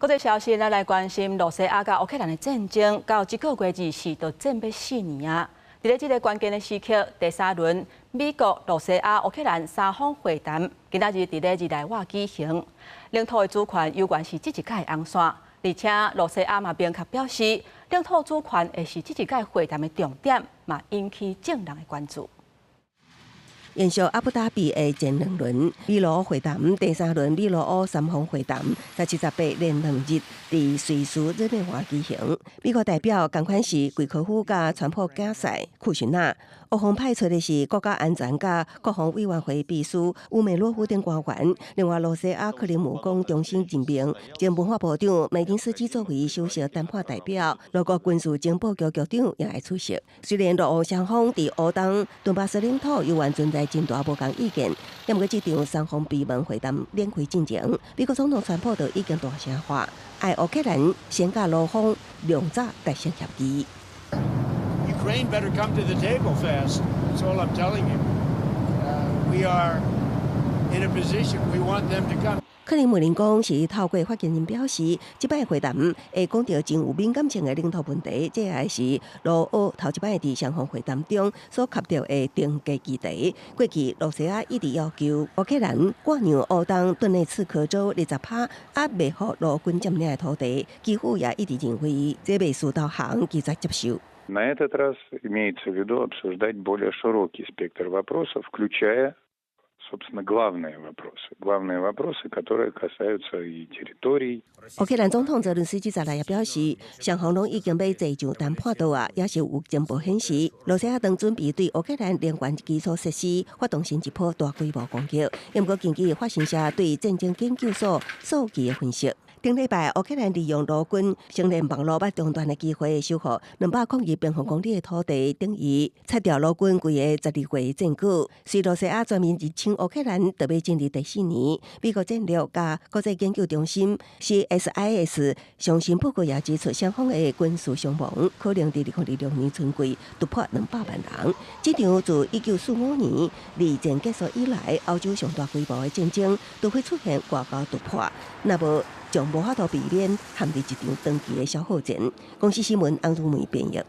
國際消息，咱來關心羅西亞佮烏克蘭的戰爭，到這個月24就戰欲4年啊！佇咧這个關鍵的時刻，第三輪美國、羅西亞、烏克蘭三方會談，今仔日佇咧日內瓦舉行。領土的主權猶原是這一屆的紅線，而且羅西亞嘛明確表示，領土主權會是這一屆會談的重點，嘛引起眾人的關注。延續阿布達比的前兩輪美羅會談，第三輪美羅烏三方會談，十七、18連2日佇瑞士日內瓦舉行。美國代表仝款是惠科夫佮川普囝婿庫什納，烏方派出的是國家安全佮國防委員會秘書烏梅洛夫等官員。另外，羅西亞克里姆宮重新任命前文化部長梅丁斯基作為首席談判代表，俄國軍事情報局局長也會出席。雖然羅烏雙方佇烏東頓巴斯領土猶原存在真大無仝意見，毋過這場三方閉門會談展開進前，美國總統川普就已經大聲喊，愛烏克蘭先佮羅方量早達成協議。 Ukraine better come to the table fast. That's all I'm telling you. We are in a position we want them to come. 克里姆林宮是透過發言人表示，這擺會談會講著真有敏感性的領土問題，這也是羅烏頭一擺佇雙方會談中所磕著的定價議題。過去羅西亞一直要求烏克蘭割讓烏東頓涅茨克州20趴猶未予羅軍佔領的土地，基輔也一直認為這袂輸投降，拒絕接受。 На этот раз имеется в виду обсуждать более широкий спектр вопросов, включая, собственно, главные вопросы. Главные вопросы, которые касаются и территорий. 烏克蘭總統澤倫斯基十六也表示，雙方攏已經欲坐上談判桌啊，也是有情報顯示，羅西亞正準備對烏克蘭能源基礎設施發動新一波大規模攻擊。毋過根據法新社對戰爭研究所數據的分析，頂禮拜烏克蘭利用羅軍星鏈網路欲中斷的機會，收復202平方公里的土地，等於拆掉羅軍規个12月戰果。隨羅西亞全面入侵烏克蘭，就欲進入第四年。美國戰略佮國際研究中心 CSIS 上新報告也指出，雙方的軍事傷亡可能佇2026年春季突破200萬人。這場自1945年二戰結束以來，歐洲上大規模的戰爭，都會出現外交突破。若無將無法度避免陷入一場長期的消耗戰。公視新聞翁如梅編譯。